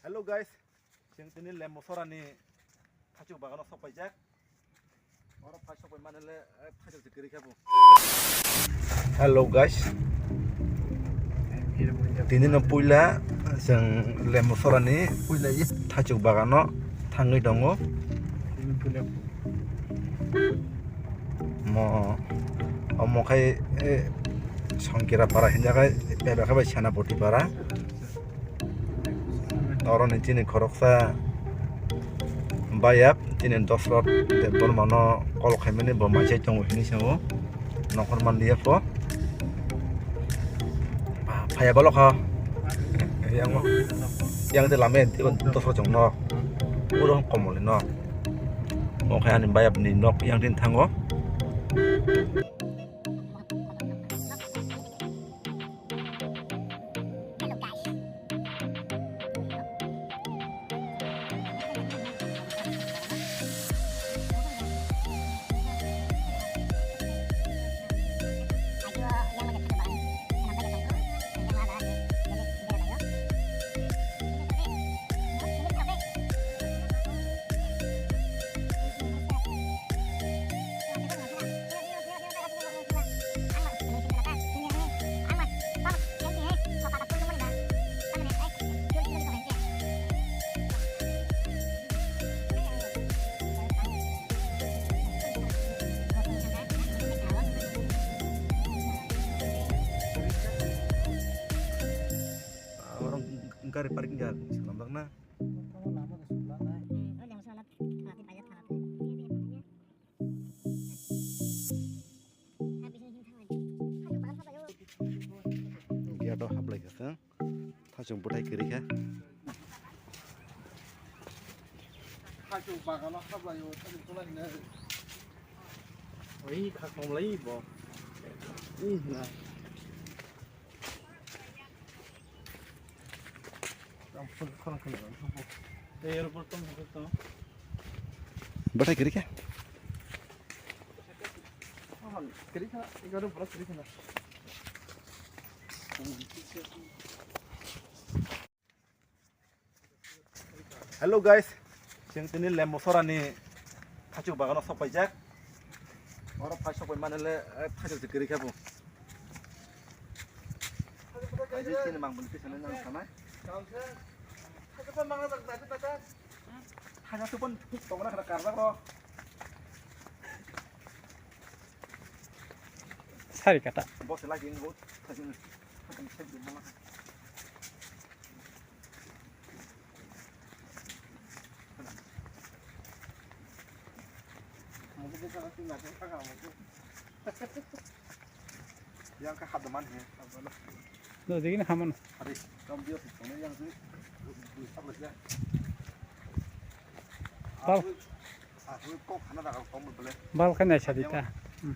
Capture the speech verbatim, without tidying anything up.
Hello guys, chwng tini Lembu Sorani thaichuk bagano sok paijak. Oro phai sok pai mani le, eh, thaichuk se kwrwi khe bo. Hello guys, tini no puila chwng Lembu Sorani puila ye thaichuk bagano thangwi tongo. Mo, omo khai, eh, Songkira para hinja khai, bebak khe bai Senapati para. Oro ni chini khoroksa bayap, chini Dosrot Debbarma no call khaimani bo mai chai tongo hinwi sango. Nongkhor manliya pho. Ah, phaiya balo kha. Yang, yang de lame, Dosrot chong no. Uro komoli no. Omo khe ani bayapni nok yang tin thango. Orang gari parking jalan sih, lambang na. Gate o hablai kha khe. Thaichung bwthai kwrwi kha. Thaichung bagano hablai o, thaichung tula hino. Oi, kha komlai bo. Ih, na. Bwthai kwrwi kha. Hello guys, chwng tini Lembu Sorani thaichuk bagano sok paijak. Oro phai sok pai mani le, eh, thaichuk se kwrwi khe bo. Thaichuk chini mang bwlwi khe sanai nang sanai. Thaichuk pon mang na jak, thaichuk pon. Thaichuk pon tongo na khana karjak rok. Sari kata. Bo se lagi ngu. Yang ka hadaman he. No, degini haman. Hari, kam dia sih, yang sih. Bal. Ah, kok hana daga kom bele. Bal kan ya sadi ta. Hmm.